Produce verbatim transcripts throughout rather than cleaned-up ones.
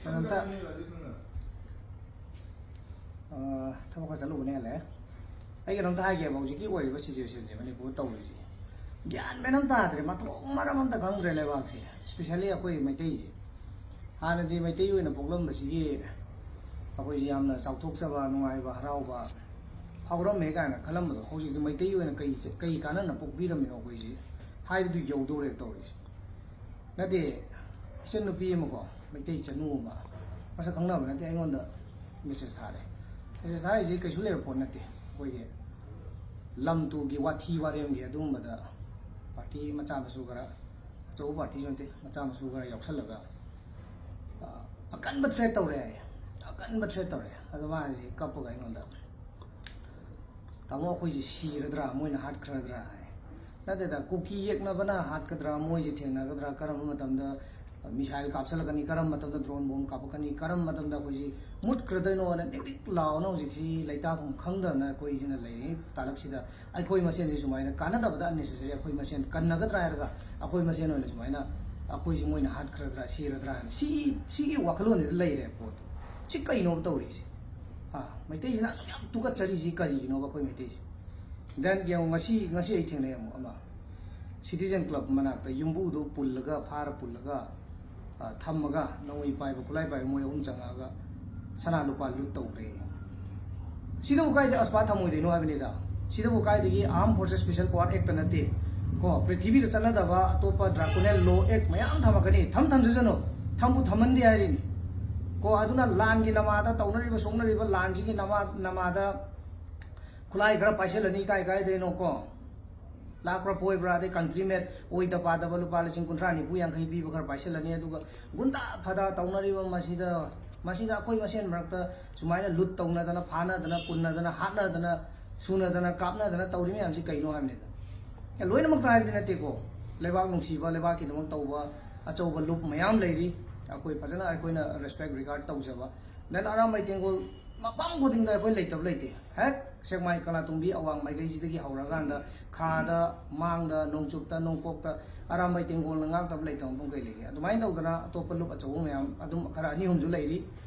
ꯀꯩꯅꯣꯝꯇ, ꯑ, ꯊꯕꯛ ꯈꯔ ꯆꯠꯂꯨꯕꯅꯦ, ꯍꯜꯂꯛꯑꯦ꯫ ꯑꯩ ꯀꯩꯅꯣꯝꯇ ꯍꯥꯏꯒꯦꯕ, ꯍꯧꯖꯤꯛꯀꯤ ꯑꯣꯏꯔꯤꯕ ꯁꯤꯆꯨꯋꯦꯁꯟꯁꯦ ꯃꯅꯤꯄꯨꯔꯗ ꯇꯧꯔꯤꯁꯦ, ꯒ꯭ꯌꯥꯟ ꯃꯦꯟ ꯑꯃ ꯇꯥꯗ꯭ꯔꯦ, ꯃꯊꯣꯡ ꯃꯔꯝ ꯑꯝꯇ ꯈꯪꯗ꯭ꯔꯦ ꯂꯩꯕꯥꯛꯁꯦ, ꯏꯁꯄꯤꯁꯦꯜꯂꯤ ꯑꯩꯈꯣꯏ ꯃꯩꯇꯩꯁꯦ꯫ ꯍꯥꯟꯅꯗꯤ ꯃꯩꯇꯩ ꯑꯣꯏꯅ ꯄꯣꯛꯂꯝꯕꯁꯤꯒꯤ ꯑꯩꯈꯣꯏꯁꯤ ꯌꯥꯝꯅ ꯆꯥꯎꯊꯣꯛꯆꯕ, ꯅꯨꯡꯉꯥꯏꯕ, ꯍꯔꯥꯎꯕ ꯐꯥꯎꯔꯝꯃꯦ ꯀꯥꯏꯅ ꯈꯜꯂꯝꯕꯗꯣ, ꯍꯧꯖꯤꯛꯇꯤ ꯃꯩꯇꯩ ꯑꯣꯏꯅ ꯀꯩ, ꯀꯩ ꯀꯥꯟꯅꯅ ꯄꯣꯛꯄꯤꯔꯝꯃꯤꯅꯣ ꯑꯩꯈꯣꯏꯁꯦ ꯍꯥꯏꯕꯗꯨ ꯌꯧꯗꯧꯔꯦ ꯇꯧꯔꯤꯁꯦ꯫ ꯅꯠꯇꯦ, ꯏꯆꯟꯅꯨꯄꯤ ꯑꯃꯀꯣ, ꯃꯩꯇꯩ ꯏꯆꯟꯅꯨ ꯑꯃ, ꯃꯁꯛ ꯈꯪꯅꯕ ꯅꯠꯇꯦ, ꯑꯩꯉꯣꯟꯗ ꯃꯦꯁꯦꯖ ꯊꯥꯔꯦ꯫ ꯃꯦꯁꯦꯖ ꯊꯥꯔꯤꯁꯤ ꯀꯩꯁꯨ ꯂꯩꯕ ꯄꯣꯠ ꯅꯠꯇꯦ, ꯑꯩꯈꯣꯏꯒꯤ ꯂꯝ ꯇꯨꯒꯤ ꯋꯥꯊꯤ ꯋꯥꯔꯦꯝꯒꯤ ꯑꯗꯨꯒꯨꯝꯕꯗ ꯄꯥꯔꯇꯤ ꯃꯆꯥ ꯃꯁꯨ ꯈꯔ, ꯑꯆꯧꯕ ꯄꯥꯔꯇꯤꯁꯨ ꯅꯠꯇꯦ, ꯃꯆꯥ ꯃꯁꯨ ꯈꯔ ꯌꯥꯎꯁꯜꯂꯒ, ꯑ, ꯑꯀꯟꯕ ꯊ꯭ꯔꯦꯠ ꯇꯧꯔꯦ ꯍꯥꯏꯌꯦ, ꯑꯀꯟꯕ ꯊ꯭ꯔꯦꯠ ꯇꯧꯔꯦ꯫ ꯑꯗꯣ ꯃꯥꯁꯤ ꯀꯞꯄꯒ ꯑꯩꯉꯣꯟꯗ, "ꯇꯥꯃꯣ, ꯑꯩꯈꯣꯏꯁꯦ ꯁꯤꯔꯗ꯭ꯔꯥ, ꯃꯣꯏꯅ ꯍꯥꯠꯈ꯭ꯔꯗ꯭ꯔꯥ?" ꯍꯥꯏ꯫ ꯅꯠꯇꯦꯗ, ꯀꯨꯀꯤ ꯌꯦꯛꯅꯕꯅ ꯍꯥꯠꯀꯗ꯭ꯔꯥ, ꯃꯣꯏꯁꯦ ꯊꯦꯡꯅꯒꯗ꯭ꯔꯥ, ꯀꯔꯝꯕ ꯃꯇꯝꯗ ꯃꯤꯁꯥꯏꯜ ꯀꯥꯞꯁꯤꯜꯂꯛꯀꯅꯤ, ꯀꯔꯝꯕ ꯃꯇꯝꯗ ꯗ꯭ꯔꯣꯟ ꯕꯣꯝ ꯀꯥꯞꯄꯛꯀꯅꯤ, ꯀꯔꯝꯕ ꯃꯇꯝꯗ ꯑꯩꯈꯣꯏꯁꯤ ꯃꯨꯠꯈ꯭ꯔꯗꯣꯏꯅꯣꯅ ꯅꯤꯛ ꯅꯤꯛ ꯂꯥꯎꯅ ꯍꯧꯖꯤꯛꯁꯤ ꯂꯩꯇꯥꯐꯝ ꯈꯪꯗꯅ ꯑꯩꯈꯣꯏꯁꯤꯅ ꯂꯩꯔꯤ ꯇꯥꯂꯛꯁꯤꯗ꯫ ꯑꯩꯈꯣꯏ ꯃꯁꯦꯟꯁꯤ ꯁꯨꯃꯥꯏꯅ ꯀꯥꯟꯅꯗꯕꯗ unnecessary ꯑꯩꯈꯣꯏ ꯃꯁꯦꯟ ꯀꯟꯅꯒꯗ꯭ꯔꯥ ꯍꯥꯏꯔꯒ ꯑꯩꯈꯣꯏ ꯃꯁꯦꯟ ꯑꯣꯏꯅ ꯁꯨꯃꯥꯏꯅ ꯑꯩꯈꯣꯏꯁꯤ ꯃꯣꯏꯅ ꯍꯥꯠꯈ꯭ꯔꯗ꯭ꯔꯥ, ꯁꯤꯔꯗ꯭ꯔꯥ ꯍꯥꯏꯅ ꯁꯤꯒꯤ, ꯁꯤꯒꯤ ꯋꯥꯈꯜꯂꯣꯟꯁꯤꯗ ꯂꯩꯔꯦ ꯄꯣꯠꯇꯣ꯫ ꯁꯤ ꯀꯩꯅꯣꯕ ꯇꯧꯔꯤꯁꯦ? ꯑꯥ, ꯃꯩꯇꯩꯁꯤꯅ ꯑꯁꯨꯛ ꯌꯥꯝ ꯇꯨꯀꯠꯆꯔꯤꯁꯤ ꯀꯔꯤꯒꯤꯅꯣꯕ ꯑꯩꯈꯣꯏ ꯃꯩꯇꯩꯁꯦ? Then ꯌꯦꯡꯉꯣ, ꯉꯁꯤ, ꯉꯁꯤ ꯑꯩ ꯊꯦꯡꯅꯩ ꯑꯃꯨꯛ ꯑꯃ, ꯁꯤꯇꯤꯖꯦꯟ ꯀ꯭ꯂꯕ ꯃꯅꯥꯛꯇ ꯌꯨꯝꯕꯨꯗꯣ ꯄꯨꯜꯂꯒ, ꯐꯥꯔ ꯄꯨꯜꯂꯒ, ꯑ, ꯊꯝꯃꯒ, ꯅꯣꯡꯃꯩ ꯄꯥꯏꯕ, ꯈꯨꯠꯂꯥꯏ ꯄꯥꯏꯕ ꯃꯣꯏ ꯑꯍꯨꯝ ꯆꯪꯉꯛꯑꯒ ꯁꯅꯥ ꯂꯨꯄꯥ ꯂꯨꯠ ꯇꯧꯈ꯭ꯔꯦ꯫ ꯁꯤꯗꯕꯨ ꯀꯥꯏꯗ ꯑꯁꯄꯥ ꯊꯝꯃꯣꯏꯗꯣꯏꯅꯣ ꯍꯥꯏꯕꯅꯤꯗ꯫ ꯁꯤꯗꯕꯨ ꯀꯥꯏꯗꯒꯤ Armed Forces Special Power Act ꯅꯠꯇꯦ ꯀꯣ, ꯄ꯭ꯔꯤꯊꯤꯕꯤꯗ ꯆꯠꯅꯗꯕ ꯑꯇꯣꯞꯄ draconian law act ꯃꯌꯥꯝ ꯊꯝꯃꯛꯀꯅꯤ꯫ ꯊꯝ ꯊꯝꯖꯁꯅꯨ, ꯊꯝꯕꯨ ꯊꯝꯍꯟꯗꯦ ꯍꯥꯏꯔꯤꯅꯤ ꯀꯣ꯫ ꯑꯗꯨꯅ ꯂꯥꯟꯒꯤ ꯅꯃꯥꯗ ꯇꯧꯅꯔꯤꯕ ꯁꯣꯛꯅꯔꯤꯕ ꯂꯥꯟꯁꯤꯒꯤ ꯅꯃꯥ-, ꯅꯃꯥꯗ ꯈꯨꯠꯂꯥꯏ ꯈꯔ ꯄꯥꯏꯁꯤꯜꯂꯅꯤ, ꯀꯥꯏ ꯀꯥꯏꯗꯩꯅꯣ ꯀꯣ, ꯂꯥꯛꯄ꯭ꯔꯥ ꯄꯣꯏꯕ꯭ꯔꯥ, ꯑꯗꯩ country made ꯑꯣꯏꯗ ꯄꯥꯗꯕ ꯂꯨꯄꯥ ꯂꯤꯁꯤꯡ ꯀꯨꯟꯊ꯭ꯔꯥ ꯅꯤꯐꯨ ꯌꯥꯡꯈꯩ ꯄꯤꯕ ꯈꯔ ꯄꯥꯏꯁꯤꯜꯂꯅꯤ, ꯑꯗꯨꯒ ꯒꯨꯟꯗꯥ ꯐꯗꯥ ꯇꯧꯅꯔꯤꯕ ꯃꯁꯤꯗ, ꯃꯁꯤꯗ ꯑꯩꯈꯣꯏ ꯃꯁꯦꯟ ꯃꯔꯛꯇ ꯁꯨꯃꯥꯏꯅ ꯂꯨꯠ ꯇꯧꯅꯗꯅ, ꯐꯥꯅꯗꯅ, ꯄꯨꯟꯅꯗꯅ, ꯍꯥꯠꯅꯗꯅ, ꯁꯨꯅꯗꯅ, ꯀꯥꯞꯅꯗꯅ ꯇꯧꯔꯤ ꯃꯌꯥꯝꯁꯤ ꯀꯩꯅꯣ ꯍꯥꯏꯕꯅꯤꯗ꯫ ꯂꯣꯏꯅꯃꯛꯇ ꯍꯥꯏꯕꯗꯤ ꯅꯠꯇꯦꯀꯣ, ꯂꯩꯕꯥꯛ ꯅꯨꯡꯁꯤꯕ, ꯂꯩꯕꯥꯛꯀꯤꯗꯃꯛ ꯇꯧꯕ ꯑꯆꯧꯕ ꯂꯨꯞ ꯃꯌꯥꯝ ꯂꯩꯔꯤ, ꯑꯩꯈꯣꯏ ꯐꯖꯅ ꯑꯩꯈꯣꯏꯅ respect regard ꯇꯧꯖꯕ꯫ Then ꯑꯔꯥꯝꯕꯥꯏ ꯇꯦꯡꯒꯣꯜ ꯃꯐꯝ ꯈꯨꯗꯤꯡꯗ ꯑꯩꯈꯣꯏ ꯂꯩꯇꯕ ꯂꯩꯇꯦ꯫ ꯍꯦꯛ ꯁꯦꯛꯃꯥꯏ, ꯀꯪꯂꯥꯇꯣꯡꯕꯤ ꯑꯋꯥꯡ ꯃꯥꯏꯀꯩꯁꯤꯗꯒꯤ ꯍꯧꯔꯀꯥꯟꯗ ꯈꯥꯗ, ꯃꯥꯡꯗ, ꯅꯣꯡꯆꯨꯞꯇ, ꯅꯣꯡꯄꯣꯛꯇ, ꯑꯔꯥꯝꯕꯥꯏ ꯇꯦꯡꯒꯣꯜꯅ ꯉꯥꯛꯇꯕ ꯂꯩꯇꯕ ꯃꯐꯝ ꯀꯩ ꯂꯩꯒꯦ? ꯑꯗꯨꯃꯥꯏꯅ ꯇꯧꯗꯅ ꯑꯇꯣꯞꯄ ꯂꯨꯞ ꯑꯆꯧꯕ ꯃꯌꯥꯝ ꯑꯗꯨꯝ ꯈꯔ ꯑꯅꯤ ꯑꯍꯨꯝꯁꯨ ꯂꯩꯔꯤ꯫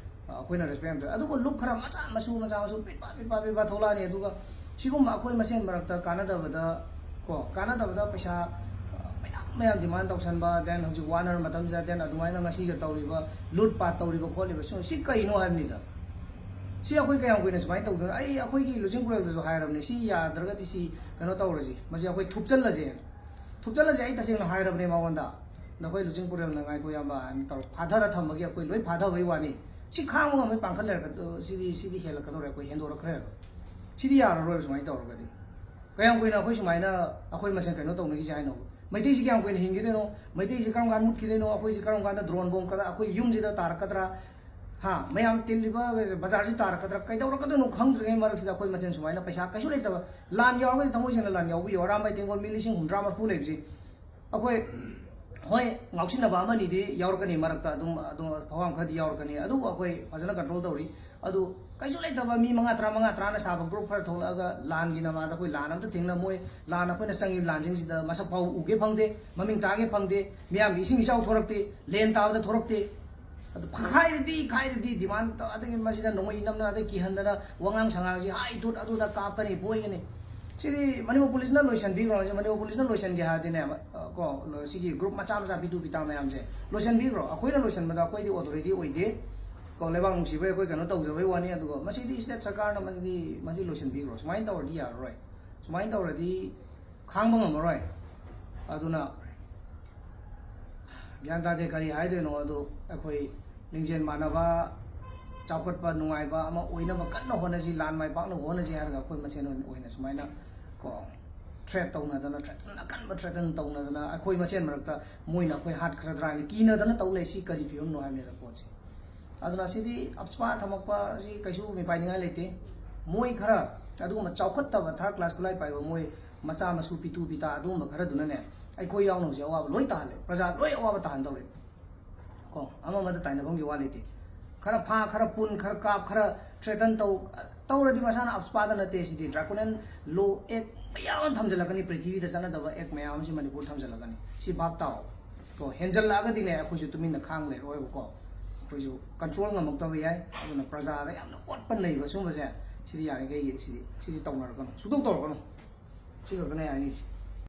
ꯑ, ꯑꯩꯈꯣꯏꯅ ꯔꯦꯁꯄꯦꯛ ꯌꯥꯝ ꯇꯧꯋꯤ꯫ ꯑꯗꯨꯕꯨ ꯂꯨꯞ ꯈꯔ ꯃꯆꯥ ꯃꯁꯨ, ꯃꯆꯥ ꯃꯁꯨ ꯄꯤꯠꯄ ꯄꯤꯠꯄ ꯄꯤꯠꯄ ꯊꯣꯛꯂꯛꯑꯅꯤ꯫ ꯑꯗꯨꯒ ꯁꯤꯒꯨꯝꯕ ꯑꯩꯈꯣꯏ ꯃꯁꯦꯟ ꯃꯔꯛꯇ ꯀꯥꯟꯅꯗꯕꯗ, ꯀꯣ, ꯀꯥꯟꯅꯗꯕꯗ ꯄꯩꯁꯥ, ꯑ, ꯃꯌꯥꯝ ꯃꯌꯥꯝ ꯗꯤꯃꯥꯟ ꯇꯧꯁꯟꯕ, then ꯍꯧꯖꯤꯛ ꯋꯥꯅꯔ ꯃꯇꯝꯁꯤꯗ, then ꯑꯗꯨꯃꯥꯏꯅ ꯉꯁꯤꯒ ꯇꯧꯔꯤꯕ ꯂꯨꯠ ꯄꯥꯠ ꯇꯧꯔꯤꯕ ꯈꯣꯠꯂꯤꯕ, ꯁꯤ, ꯁꯤ ꯀꯩꯅꯣ ꯍꯥꯏꯕꯅꯤꯗ꯫ ꯁꯤ ꯑꯩꯈꯣꯏ ꯀꯌꯥꯝ ꯀꯨꯏꯅ ꯁꯨꯃꯥꯏꯅ ꯇꯧꯗꯣꯏꯅꯣ? ꯑꯩ ꯑꯩꯈꯣꯏꯒꯤ ꯂꯨꯆꯤꯡ ꯄꯨꯔꯦꯜꯗꯁꯨ ꯍꯥꯏꯔꯕꯅꯦ, ꯁꯤ ꯌꯥꯗ꯭ꯔꯒꯗꯤ ꯁꯤ ꯀꯩꯅꯣ ꯇꯧꯔꯁꯤ, ꯃꯁꯤ ꯑꯩꯈꯣꯏ ꯊꯨꯞꯆꯜꯂꯁꯦ꯫ ꯊꯨꯞꯆꯜꯂꯁꯦ, ꯑꯩ ꯇꯁꯦꯡꯅ ꯍꯥꯏꯔꯕꯅꯦ ꯃꯉꯣꯟꯗ꯫ ꯅꯈꯣꯏ ꯂꯨꯆꯤꯡ ꯄꯨꯔꯦꯜꯅ ꯉꯥꯏꯈꯣ ꯏꯌꯥꯝꯕ ꯍꯥꯏꯅ ꯇꯧꯔ ꯐꯥꯊꯔ ꯊꯝꯕꯒꯤ ꯑꯩꯈꯣꯏ ꯂꯣꯏ ꯐꯥꯊꯕꯩ ꯋꯥꯅꯤ꯫ ꯁꯤ ꯈꯥꯡꯕ ꯉꯝꯃꯣꯏ, ꯄꯥꯡꯈꯠ ꯂꯩꯔꯛꯀ-, ꯁꯤꯗꯤ, ꯁꯤꯗꯤ ꯍꯦꯜꯂꯛꯀꯗꯧꯔꯦ, ꯑꯩꯈꯣꯏ ꯍꯦꯟꯗꯣꯔꯛꯈ꯭ꯔꯦꯕ꯫ ꯁꯤꯗꯤ ꯌꯥꯔꯔꯣꯏꯕ ꯁꯨꯃꯥꯏꯅ ꯇꯧꯔꯒꯗꯤ꯫ ꯀꯌꯥꯝ ꯀꯨꯏꯅ ꯑꯩꯈꯣꯏ ꯁꯨꯃꯥꯏꯅ ꯑꯩꯈꯣꯏ ꯃꯁꯦꯟ ꯀꯩꯅꯣ ꯇꯧꯅꯈꯤꯁꯦ ꯍꯥꯏꯅꯣ? ꯃꯩꯇꯩꯁꯤ ꯀꯌꯥꯝ ꯀꯨꯏꯅ ꯍꯤꯡꯈꯤꯗꯣꯏꯅꯣ? ꯃꯩꯇꯩꯁꯤ ꯀꯔꯝ ꯀꯥꯟꯗ ꯃꯨꯠꯈꯤꯗꯣꯏꯅꯣ? ꯑꯩꯈꯣꯏꯁꯤ ꯀꯔꯝ ꯀꯥꯟꯗ ꯗ꯭ꯔꯣꯟ ꯕꯣꯝ ꯀꯗ ꯑꯩꯈꯣꯏ ꯌꯨꯝꯁꯤꯗ ꯇꯥꯔꯛꯀꯗ꯭ꯔꯥ? ꯍꯥ, ꯃꯌꯥꯝ ꯇꯤꯜꯂꯤꯕ ꯕꯖꯥꯔꯁꯤ ꯇꯥꯔꯛꯀꯗ꯭ꯔꯥ? ꯀꯩꯗꯧꯔꯛꯀꯗꯣꯏꯅꯣ ꯈꯪꯗ꯭ꯔꯤꯉꯩ ꯃꯔꯛꯁꯤꯗ ꯑꯩꯈꯣꯏ ꯃꯁꯦꯟ ꯁꯨꯃꯥꯏꯅ ꯄꯩꯁꯥ ꯀꯩꯁꯨ ꯂꯩꯇꯕ, ꯂꯥꯟ ꯌꯥꯎꯔꯒꯗꯤ ꯊꯃꯣꯏ ꯁꯦꯡꯅ ꯂꯥꯟ ꯌꯥꯎꯕꯤꯌꯣ꯫ ꯑꯔꯥꯝꯕꯥꯏ ꯇꯦꯡꯒꯣꯜ ꯃꯤ ꯂꯤꯁꯤꯡ ꯍꯨꯝꯗ꯭ꯔꯥ ꯃꯔꯐꯨ ꯂꯩꯕꯁꯤ ꯑꯩꯈꯣꯏ, ꯍꯣꯏ, ꯉꯥꯎꯁꯤꯟꯅꯕ ꯑꯃꯅꯤꯗꯤ ꯌꯥꯎꯔꯛꯀꯅꯤ ꯃꯔꯛꯇ, ꯑꯗꯨꯝ, ꯑꯗꯨꯝ ꯐꯋꯥꯝ ꯈꯔꯗꯤ ꯌꯥꯎꯔꯛꯀꯅꯤ, ꯑꯗꯨꯕꯨ ꯑꯩꯈꯣꯏ ꯐꯖꯅ ꯀꯟꯇ꯭ꯔꯣꯜ ꯇꯧꯔꯤ꯫ ꯑꯗꯨ ꯀꯩꯁꯨ ꯂꯩꯇꯕ ꯃꯤ ꯃꯉꯥ ꯇꯔꯥ, ꯃꯉꯥ ꯇꯔꯥꯅ ꯁꯥꯕ ꯒ꯭ꯔꯨꯞ ꯈꯔ ꯊꯣꯛꯂꯛꯑꯒ ꯂꯥꯟꯒꯤ ꯅꯃꯥꯗ ꯑꯩꯈꯣꯏ ꯂꯥꯟ ꯑꯝꯇ ꯊꯦꯡꯅ-, ꯃꯣꯏ ꯂꯥꯟ, ꯑꯩꯈꯣꯏꯅ ꯆꯪꯉꯤꯕ ꯂꯥꯟꯁꯤꯡꯁꯤꯗ ꯃꯁꯛ ꯐꯥꯎꯕ ꯎꯒꯦ ꯐꯪꯗꯦ, ꯃꯃꯤꯡ ꯇꯥꯒꯦ ꯐꯪꯗꯦ, ꯃꯤꯌꯥꯝꯒꯤ ꯏꯁꯤꯡ ꯏꯆꯥꯎ ꯊꯣꯔꯛꯇꯦ, ꯂꯦꯟ ꯇꯥꯕꯗ ꯊꯣꯔꯛꯇꯦ꯫ ꯑꯗꯨ ꯈꯥꯏꯔꯗꯤ, ꯈꯥꯏꯔꯗꯤ ꯗꯤꯃꯥꯟ ꯇꯧ-, ꯑꯗꯒꯤ ꯃꯁꯤꯗ ꯅꯣꯡꯃꯩ ꯅꯝꯗꯅ, ꯑꯗꯩ ꯀꯤꯍꯟꯗꯅ, ꯋꯥꯉꯥꯡ ꯁꯉꯥꯡꯁꯤ ꯍꯥꯏ ꯊꯨꯠ ꯑꯗꯨꯗ ꯀꯥꯞꯀꯅꯤ, ꯐꯣꯏꯒꯅꯤ꯫ ꯁꯤꯗꯤ ꯃꯅꯤꯄꯨꯔ ꯄꯨꯂꯤꯁꯅ ꯂꯣꯏꯁꯤꯟꯕꯤꯈ꯭ꯔꯣ꯫ ꯁꯤ ꯃꯅꯤꯄꯨꯔ ꯄꯨꯂꯤꯁꯅ ꯂꯣꯏꯁꯤꯟꯒꯦ ꯍꯥꯏꯔꯗꯤꯅꯦ, ꯑ, ꯀꯣ, ꯂꯣ-, ꯁꯤꯒꯤ ꯒ꯭ꯔꯨꯞ ꯃꯆꯥ ꯃꯆꯥ ꯄꯤꯇꯨ ꯄꯤꯇꯥ ꯃꯌꯥꯝꯁꯦ ꯂꯣꯏꯁꯤꯟꯕꯤꯈ꯭ꯔꯣ꯫ ꯑꯩꯈꯣꯏꯅ ꯂꯣꯏꯁꯤꯟꯕꯗ ꯑꯩꯈꯣꯏꯗꯤ ꯑꯣꯊꯣꯔꯤꯇꯤ ꯑꯣꯏꯗꯦ꯫ ꯀꯣ, ꯂꯩꯕꯥꯛ ꯅꯨꯡꯁꯤꯕꯩ ꯑꯩꯈꯣꯏ ꯀꯩꯅꯣ ꯇꯧꯖꯕꯩ ꯋꯥꯅꯤ꯫ ꯑꯗꯨꯒ ꯃꯁꯤꯗꯤ ꯁ꯭ꯇꯦꯠ ꯁꯔꯀꯥꯔꯅ ꯃꯁꯤꯗꯤ, ꯃꯁꯤ ꯂꯣꯏꯁꯤꯟꯕꯤꯈ꯭ꯔꯣ꯫ ꯁꯨꯃꯥꯏꯅ ꯇꯧꯔꯗꯤ ꯌꯥꯔꯔꯣꯏ꯫ ꯁꯨꯃꯥꯏꯅ ꯇꯧꯔꯗꯤ ꯈꯥꯡꯕ ꯉꯝꯃꯔꯣꯏ꯫ ꯑꯗꯨꯅ ꯒ꯭ꯌꯥꯟ ꯇꯥꯗꯦ ꯀꯔꯤ ꯍꯥꯏꯗꯣꯏꯅꯣ꯫ ꯑꯗꯨ ꯑꯩꯈꯣꯏ ꯂꯤꯡꯖꯦꯜ ꯃꯥꯟꯅꯕ, ꯆꯥꯎꯈꯠꯄ ꯅꯨꯡꯉꯥꯏꯕ ꯑꯃ ꯑꯣꯏꯅꯕ ꯀꯟꯅ ꯍꯣꯠꯅꯁꯤ, ꯂꯥꯟ ꯃꯥꯏ ꯄꯥꯛꯅꯕ ꯍꯣꯠꯅꯁꯤ ꯍꯥꯏꯔꯒ ꯑꯩꯈꯣꯏ ꯃꯁꯦꯟ ꯑꯣꯏꯅ, ꯑꯣꯏꯅ ꯁꯨꯃꯥꯏꯅ, ꯀꯣ, ꯊ꯭ꯔꯦꯠ ꯇꯧꯅꯗꯅ, ꯊ꯭ꯔꯦꯠ ꯑꯀꯟꯕ ꯊ꯭ꯔꯦꯠ ꯇꯧꯅꯗꯅ, ꯑꯩꯈꯣꯏ ꯃꯁꯦꯟ ꯃꯔꯛꯇ ꯃꯣꯏꯅ ꯑꯩꯈꯣꯏ ꯍꯥꯠꯈ꯭ꯔꯗ꯭ꯔꯥ ꯍꯥꯏꯅ ꯀꯤꯅꯗꯅ ꯇꯧ ꯂꯩ꯫ ꯁꯤ ꯀꯔꯤ ꯐꯤꯕꯝꯅꯣ ꯍꯥꯏꯕꯅꯤꯗ ꯄꯣꯠꯁꯤ꯫ ꯑꯗꯨꯅ ꯁꯤꯗꯤ ꯑꯞꯁꯄꯥ ꯊꯝꯃꯛꯄ ꯑꯁꯤ ꯀꯩꯁꯨ ꯃꯤꯄꯥꯏꯅꯤꯡꯉꯥꯏ ꯂꯩꯇꯦ꯫ ꯃꯣꯏ ꯈꯔ, ꯑꯗꯨꯒꯨꯝꯕ ꯆꯥꯎꯈꯠꯇꯕ ꯊꯥꯔꯠ ꯀ꯭ꯂꯥꯁ ꯈꯨꯠꯂꯥꯏ ꯄꯥꯏꯕ ꯃꯣꯏ ꯃꯆꯥ ꯃꯁꯨ ꯄꯤꯇꯨ ꯄꯤꯇꯥ ꯑꯗꯨꯒꯨꯝꯕ ꯈꯔꯗꯨꯅꯅꯦ, ꯑꯩꯈꯣꯏ ꯌꯥꯎꯅ ꯍꯧꯖꯤꯛ ꯑꯋꯥꯕ ꯂꯣꯏ ꯇꯥꯍꯜꯂꯦ, ꯄ꯭ꯔꯖꯥ ꯂꯣꯏ ꯑꯋꯥꯕ ꯇꯥꯍꯟꯗꯧꯔꯦ꯫ ꯀꯣ, ꯑꯃ ꯑꯃꯗ ꯇꯥꯏꯅꯐꯝꯒꯤ ꯋꯥ ꯂꯩꯇꯦ꯫ ꯈꯔ ꯐꯥ, ꯈꯔ ꯄꯨꯟ, ꯈꯔ ꯀꯥꯞ, ꯈꯔ threaten ꯇꯧ, ꯇꯧꯔꯗꯤ ꯃꯁꯥꯅ ꯑꯁꯄꯥꯗ ꯅꯠꯇꯦ꯫ ꯁꯤꯗꯤ draconian law act ꯃꯌꯥꯝ ꯑꯃ ꯊꯝꯖꯤꯜꯂꯛꯀꯅꯤ, ꯄ꯭ꯔꯤꯊꯤꯕꯤꯗ ꯆꯠꯅꯗꯕ act ꯃꯌꯥꯝ ꯑꯃꯁꯤ ꯃꯅꯤꯄꯨꯔ ꯊꯝꯖꯤꯜꯂꯛꯀꯅꯤ꯫ ꯁꯤ ꯚꯥꯞ ꯇꯥꯎ꯫ ꯀꯣ, ꯍꯦꯟꯖꯜꯂꯛꯑꯒꯗꯤꯅꯦ, ꯑꯩꯈꯣꯏꯁꯨ ꯇꯨꯃꯤꯟꯅ ꯈꯥꯡ ꯂꯩꯔꯣꯏꯕꯀꯣ꯫ ꯑꯩꯈꯣꯏꯁꯨ control ꯉꯝꯃꯛꯇꯕ ꯌꯥꯏ꯫ ꯑꯗꯨꯅ ꯄ꯭ꯔꯖꯥꯗ ꯌꯥꯝꯅ ꯑꯣꯠꯄ ꯅꯩꯕ ꯁꯨꯝꯕꯁꯦ, ꯁꯤꯗꯤ ꯌꯥꯔꯤꯈꯩ ꯁꯤꯗꯤ, ꯁꯤꯗꯤ ꯇꯧꯅꯔꯛꯀꯅꯨ, ꯁꯨꯡꯇꯧ ꯇꯧꯔꯛꯀꯅꯨ꯫ ꯁꯤ ꯈꯛꯇꯅꯦ ꯍꯥꯏꯅꯤꯡꯉꯤꯁꯦ꯫